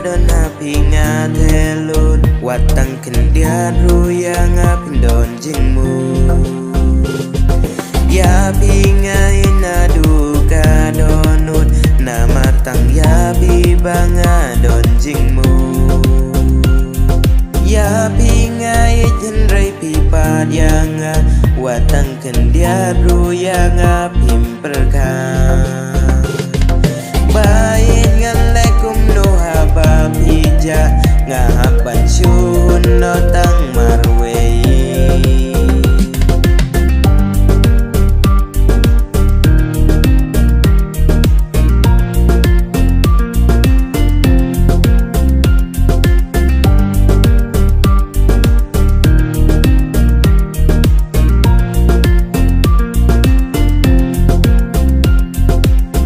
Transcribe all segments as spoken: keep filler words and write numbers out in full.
Don ha phi nga theh lut, wat tang khyndiat ruh ïa nga phin don jingmut. Ïa phi nga ïeit naduh ka dohnud, namar tang ïa phi ba nga don jingmut. Ïa phi nga ïeit hynrei phi pat ïa nga, wat tang khyndiat ruh ïa nga phim pyrkhat. Ba ïeit ngan leh kumno haba phi jah, nga hap ban shu noh tang marwei.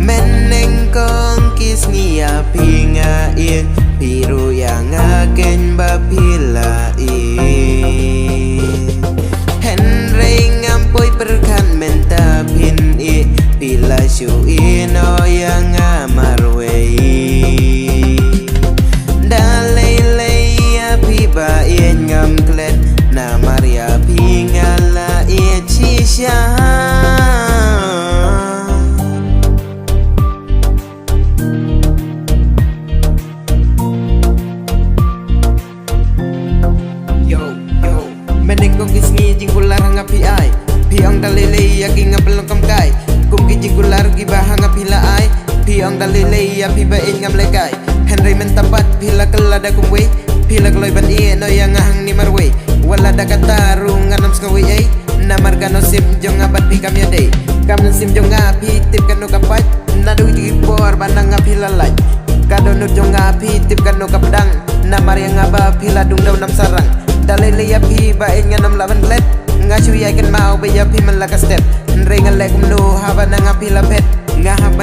Mynnyngkong ki sngi ïa phi nga ïeit, phi ruh ïa nga keiñ ba phi la ïeit. Hynrei ngam poi pyrkhat mynta phin ïeit, phi la shu ïehnoh ïa nga marwei. Da lei lei ïa phi ba ïeit ngam klet, namar ïa phi nga la ïeit shisha. Yo, yo. Mynnyngkong ki sngi jingkular ha nga phi ai. Phi ong da lei lei ïa ki nga pynlong kam kai. Kum ki jingkular kiba ha nga phi la ai. Phi ong da lei lei ïa phi ba ïeit ngam lehkai. Hynrei mynta pat phi la kylla da kumwei. Phi la kloi ban ïehnoh ïa nga hangne marwei. Wat la da kata ruh ngan ym sngew ei ei. Namar ka nusip jong nga bad phi kam ïadei. Ka mynsiem jong nga phi tip kano ka pait. Naduh ki por ba na nga phi la lait. Ka dohnud jong nga phi tip kano ka pdang. Namar ïa nga ba phi la dung da u nam sarang. Da lei lei ïa phi ba ïeit ngan ym lah ban klet. Nga shu ïai kynmaw ba ïa phi man la ka step. Hynrei ngan leh kumno haba na nga phi la phet. Nga hap